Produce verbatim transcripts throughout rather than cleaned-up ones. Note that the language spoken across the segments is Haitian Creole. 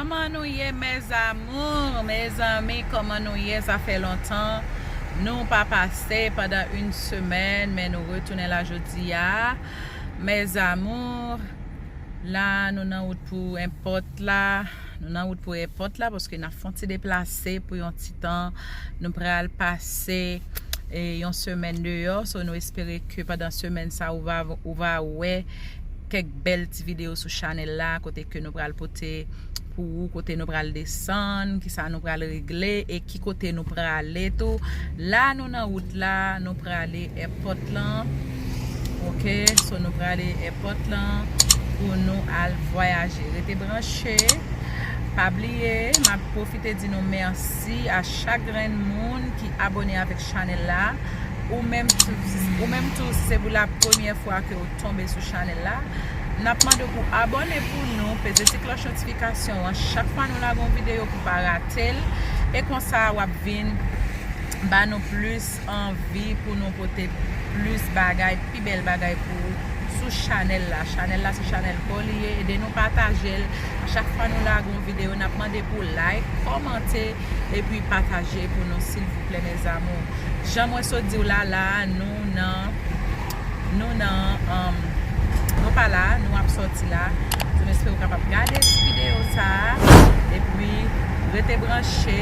Kòman nou ye, mes amours? Mezanmi, kòman nou ye? Sa fè lontan nou pa pase pandan yon semèn, men nou retounen la jodi a. Mes amours, la nou nan wout pou èpòt la. Nou nan wout pou èpòt la paske n ap fè yon ti deplase pou yon ti tan. Nou pral pase e yon semèn deyò. So, nou espere ke pandan semèn sa, ou va, ou va wè kèk bèl ti videyo sou chanèl la, kote ke nou pral pote pou ou, kote nou pral desann, kisa nou pral regle, e ki kote nou prale tou. La, nou nan wout la, nou prale èpòt lan. Ok, so nou prale èpòt lan pou nou al vwayaje. Rete branche. Pa bliye, m ap pwofite di nou mèsi a chak grenn moun ki abòne avèk chanèl la. Ou menm tou, ou menm tou, si se pou la premyè fwa ke w tonbe sou chanèl la, n ap mande w pou abòne pou nou, peze ti klòch notifikasyon an. Chak fwa nou lage yon videyo pou pa rate l, e konsa w ap vin ba nou plis anvi pou nou pote plis bagay, pi bèl bagay pou ou sou chanèl la. Chanèl la se chanèl pa w li ye, ede nou pataje l. Chak fwa nou lage yon videyo, n ap mande pou like, kòmante, epi pataje pou nou, silvouplè, mes amours. Jan mwen sot di w la, la, nou nan, nou nan, um, nou pa la, nou ap sòti la. So, m espere w kapab gade ti videyo sa a, epi rete branche.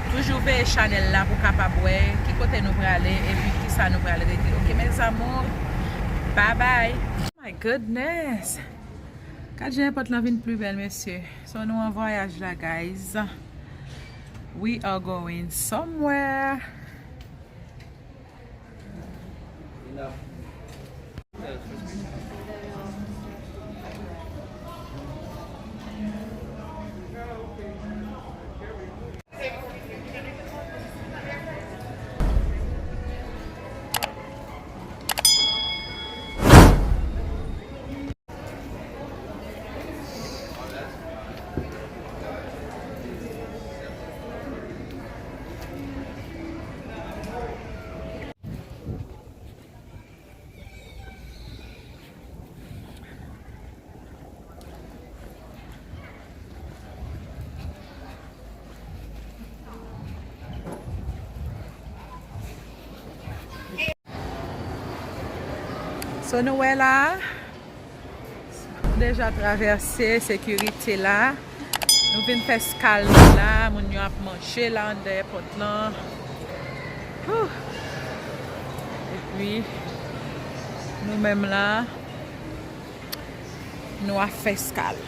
Toujou veye chanèl la pou w kapab wè ki kote nou prale, epi kisa nou pral regle. Ok, mes amours, bye bye. Oh my goodness. Gad jan èpòt lan vin pli bèl, mesye. So, nou an vwayaj la, guys. We are going somewhere. So, nou wè la, nou deja travèse sekirite la. Nou vin fè eskal nou la. Moun yo ap manje la anndan èpòt lan. Whew. Epi, nou menm la, nou ap fè eskal.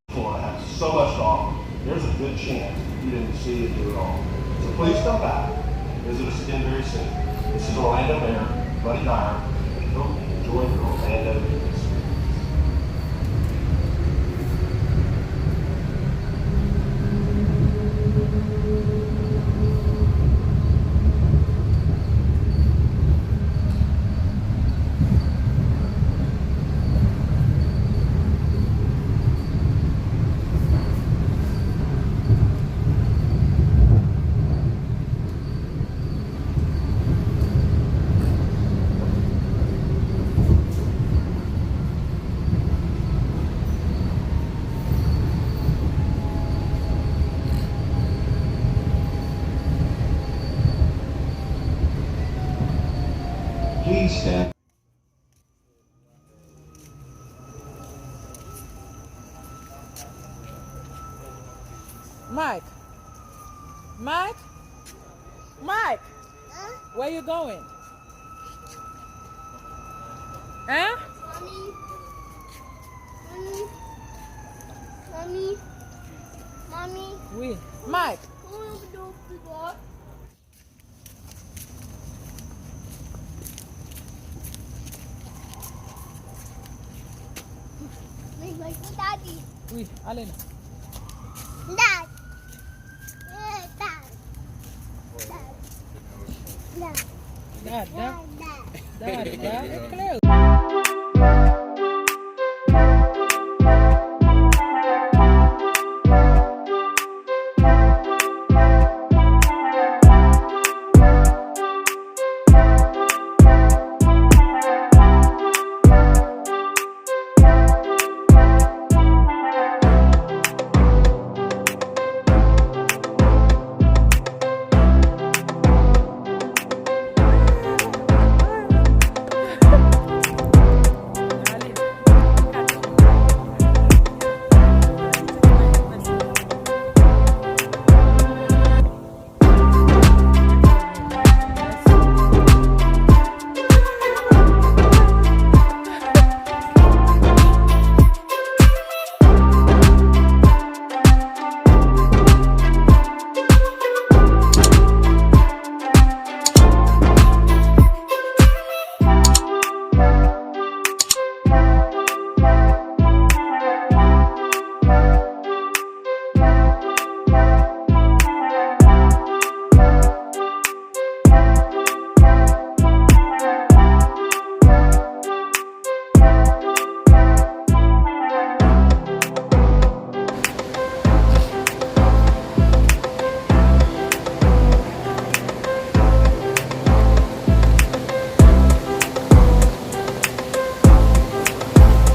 People have so much to offer. There's a good chance you didn't see it through it all. So please come back. Visit us again very soon. This is Orlando Mayor Buddy Dyer. We hope you enjoy your Orlando Mike. Mike. Mike. Where you going? Hein? Mami. Mami. Mami. Mami. Wi. Mami. Wi, ale non.